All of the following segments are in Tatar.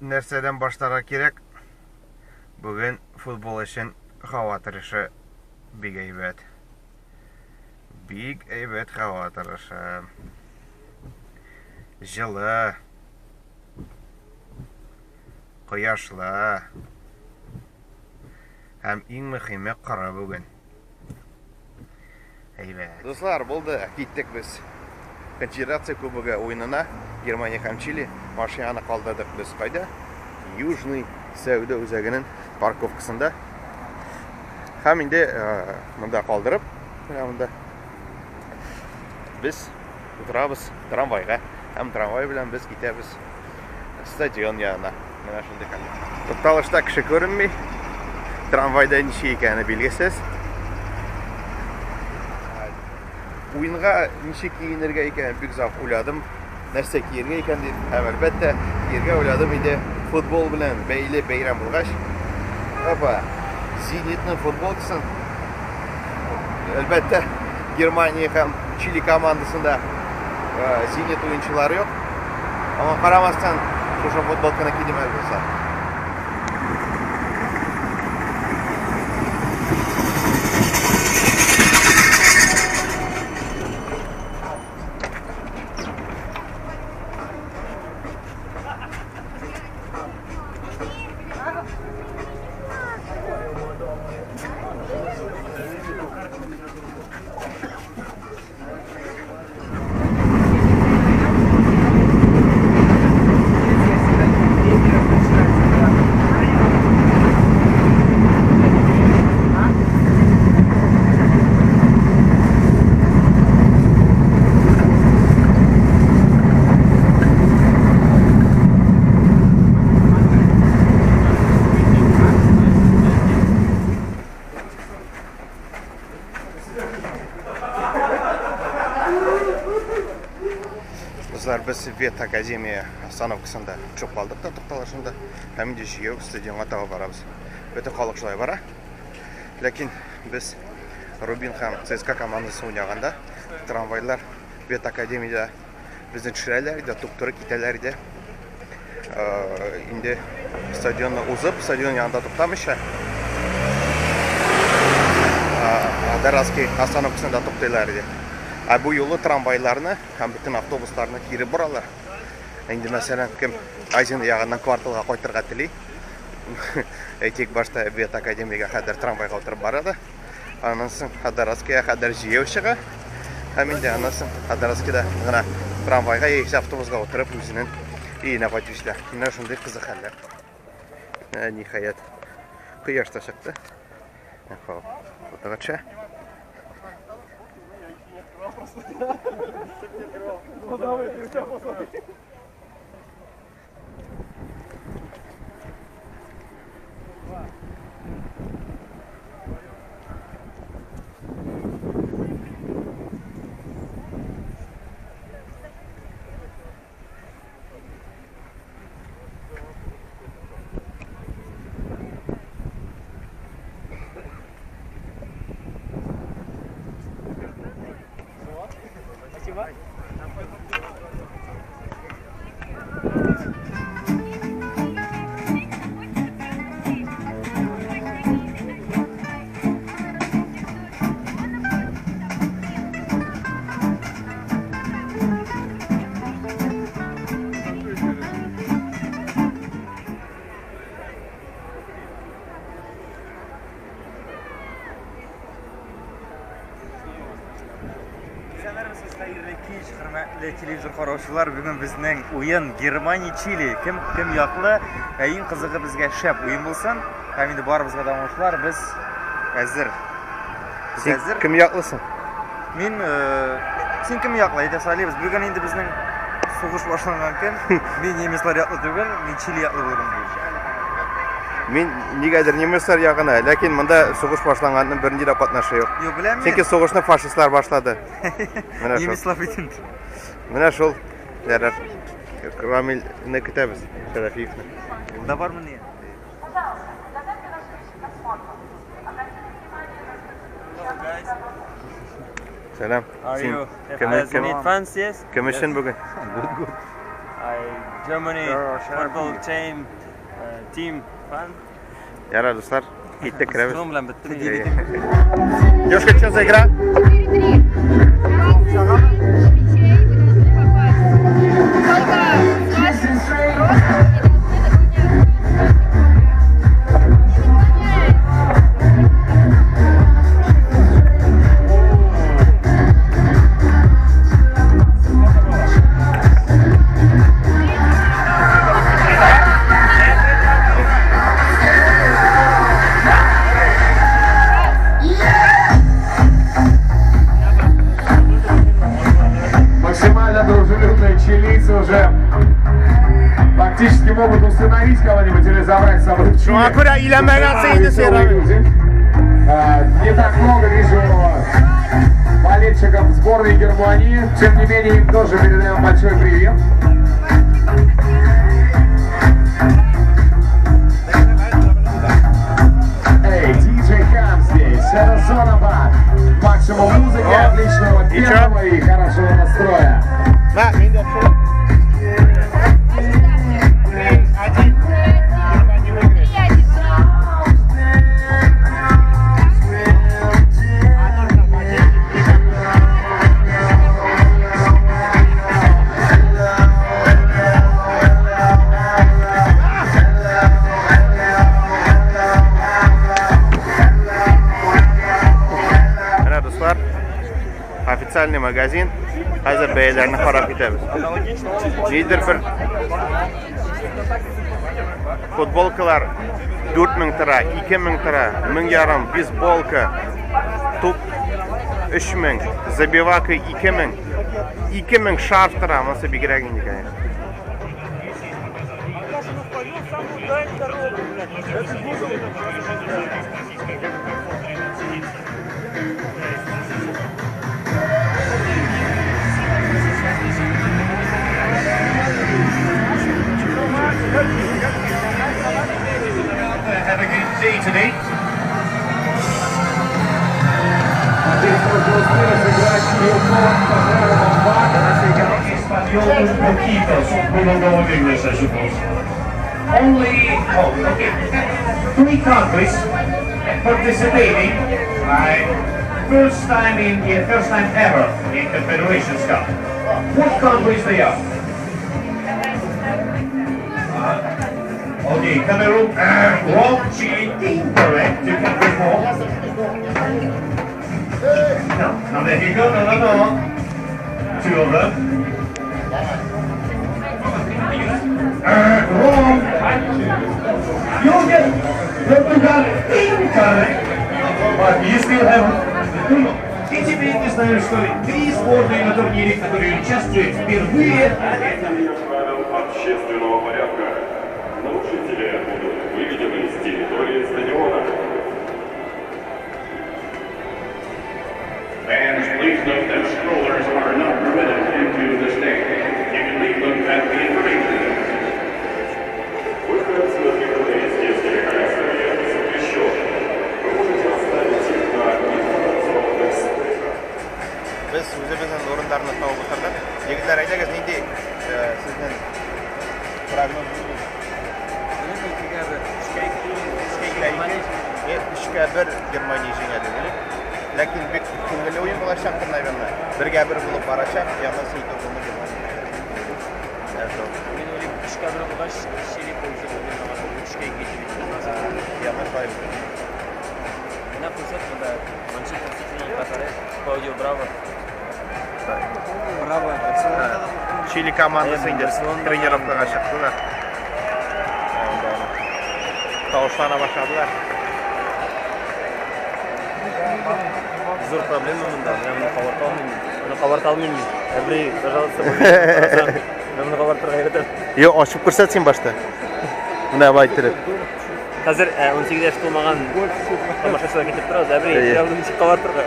Нәрсәдән башларга кирәк? Бүген футбол өчен һава торышы бик әйбәт. Бик әйбәт һава торышы. Җылы. Кояшлы. Һәм иң мөһиме коры бүген. Әйбәт. Дуслар, булды, киттек без. Конфедерация Кубогы уенына Германия һәм Чили машинаны калдырдык без кайда? Южный сәүдә үзәгенең парковкасында. Һәм инде монда калдырып, менә монда без утырабыз трамвайга. Һәм трамвай белән без китәбез стадион янына. Менә шундый хәл. Тукталышта кеше күренми. Трамвайда ничек икәне билгесез. Уенга ничек киенергә икән бик озак уйладым. Нәрсә киергә икән дип. Һәм әлбәттә, киергә уйладым иде. Футбол белән бәйле бәйрәм булгач. Опа, Зенитның футболкасын. Әлбәттә, Германия һәм Чили командасында Зенит уенчылары юк. Аңа карамастан, шушы футболканы кидем әле булса. Дуслар, без Вет Академия остановкасында төшеп калдык та тукталышында. Һәм инде җәяү стадионга таба барабыз. Бөтен халык шулай бара. Ләкин без Рубин һәм ЦСКА командасы уйнаганда трамвайлар Вет Академиядә безне төшерәләр иде, туп-туры китәләр иде. Инде стадионны узып, стадион янында туктамыйча, Дараски остановкасында туктыйлар иде. Ә бу юлы трамвайларны һәм бөтен автобусларны кире боралар. Инде мәсәлән, кем Азин ягыннан кварталга кайтырга тели, әйтик, башта Вет Академиягә кадәр трамвайга утырып бара да, аннан соң Ходоровскийга кадәр җәяү чыга. Һәм инде аннан соң Ходоровскийда гына трамвайга яисә автобусга утырып үзенең өенә кайтып җитә. Менә шундый кызык хәлләр. Ә, ниһаять, кояш та чыкты. Фотога төшә. Исәннәрмесез, хәерле кич, хөрмәтле телевизор караучылар. Бүген безнең уен Германия Чили. Кем кем яклы? Ә иң кызыгы безгә шәп уен булсын. Һәм инде барыбызга да уңышлар. Без әзер. Без Син әзер. кем яклысың? Мин син кем яклы? Әйдә сайлыйбыз. Бүген инде безнең сугыш башланган көн. Мин немецлар яклы түгел, мин Чили яклы булырмын. Мин нигәдер немецлар ягына, ләкин монда сугыш башланганның бернинди дә катнашы юк. Юк, беләм мин. Чөнки сугышны фашистлар башлады. Менә шул. Немецлар бит инде. Менә шул. Ярар. Рамилне көтәбез, Шәрәфиевне. Ул да бармы ни? Сәлам. Are Син you кем, Zenit кем, fans? Yes. кем өчен бүген? Good, good. I Germany football team, team fan. Ярар, дуслар, киттек, керәбез. Шуның белән бетте. Девушка, что за игра? 4-3. Мячей вы должны попасть. Только с вашим ростом не должны наклоняться. Не наклоняясь. Максимально дружелюбные чилийцы уже фактически могут усыновить кого-нибудь или забрать с собой в Чили. Шуңа күрә өйләнмәгәнсең инде син, Веселые Рамил. люди. Не так много вижу болельщиков сборной Германии. Тем не менее, им тоже передаем большой привет. Эй, диджей Хам здесь. Это Зона Бар. Максимум музыки, отличного И чё? первого и хорошего настроя. Мә, мин дә төшерәм. Ваши ставки. 3-1. Менә, дуслар, официальный магазин. Хәзер бәяләрне карап китәбез. Нидер бер футболкалар 4000 тора, 2000 тора, 1500, бейсболка, туп 3000, забивака 2000, 2000 шарф тора, монысы бигрәк инде, конечно. Have a good day today. Надеюсь, мы успели сыграть Милкон, Español un poquito, we will go in English, I suppose. Only, oh, okay, 3 countries participating, right? First time in the first time ever in Confederations Cup. What countries they are? Okay, Cameroon, wrong, Chile, incorrect. 2 countries more. No, no, there you go, no, no, no. 2 of them. Wrong. You get Portugal incorrect. But you still have the 2. И теперь ты знаешь, что 3 сборные на турнире, которые участвуют впервые. Правил общественного порядка. Нарушители будут выведены с территории стадиона. Fans, please note that strollers are not permitted into the stand. You can leave them at the information desk. Выход на трибуны с детскими колясками запрещен. Вы можете оставить их на информационных стендах. Без үзебезнең урыннарны табып утырдык. Егетләр, әйдәгез, нинди сезнең прогноз? 2-1. 3-2, 3-1 Германия җиңә дип уйлыйм. Ләкин бик күңелле уен булачактыр, наверное. Бергә-бер булып барачак, янысы итү булды Германия. Мин уйлыйм, 3-1 булгач, Чили польза булды, 3-2 дип. Яңа шулай. Менә форсат монда Манчестер Ситиның вратаре Клаудио Браво. Браво. Чили командасы инде тренировкага чыктылар. Тавышлана башладылар. Зур проблема монда. Мин моны кабарта алмыйм. Моны кабарта алмыйм мин. Әбри, пожалуйста, мин моны кабартырга өйрәтәм. Йо, ачып күрсәт син башта. Менә бай иттереп. Хәзер 18 яшь тулмаган тамашачылар китеп тора. Әбри, Әйе. моны ничек кабартырга?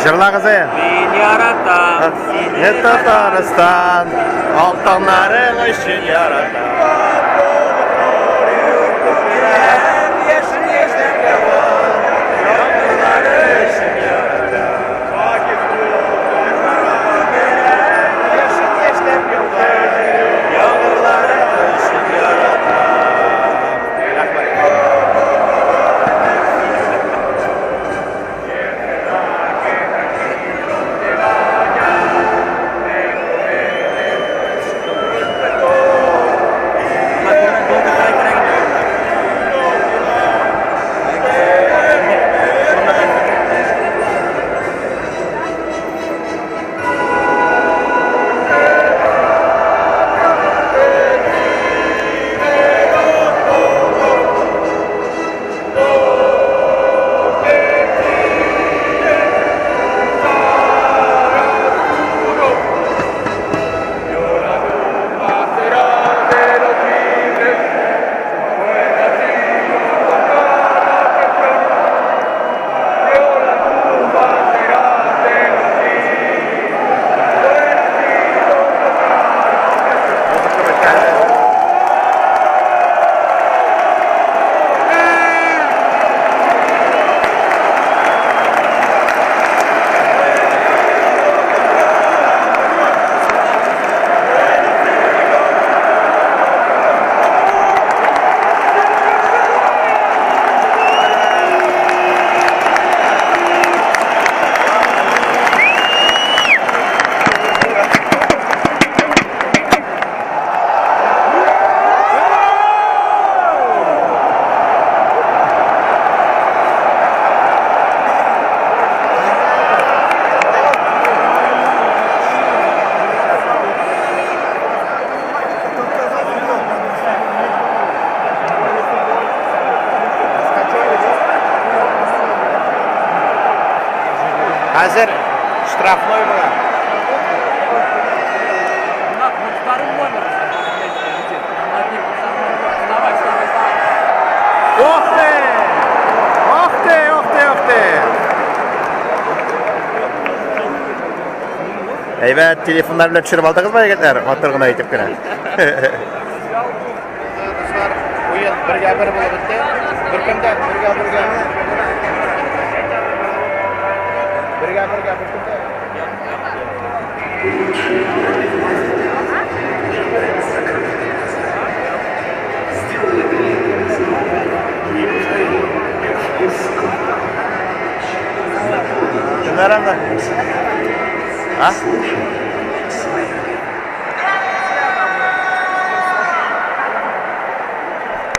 Җырлагыз ә. Мин яратам сине. Не Татарстан, алтыннарың өчен яратам. Хәзер штрафной була. Вторым номером. Вставай, вставай, вставай. Ох ты! Ох ты, ох ты, ох ты! Әйбәт, телефоннар белән төшереп алдыгызмы, егетләр? Матур гына итеп кенә. Дуслар, уен бергә бер булып бетте. Бер көндә бергә бергә. Бергә бергә бер көндә. Кемнәр анда? А?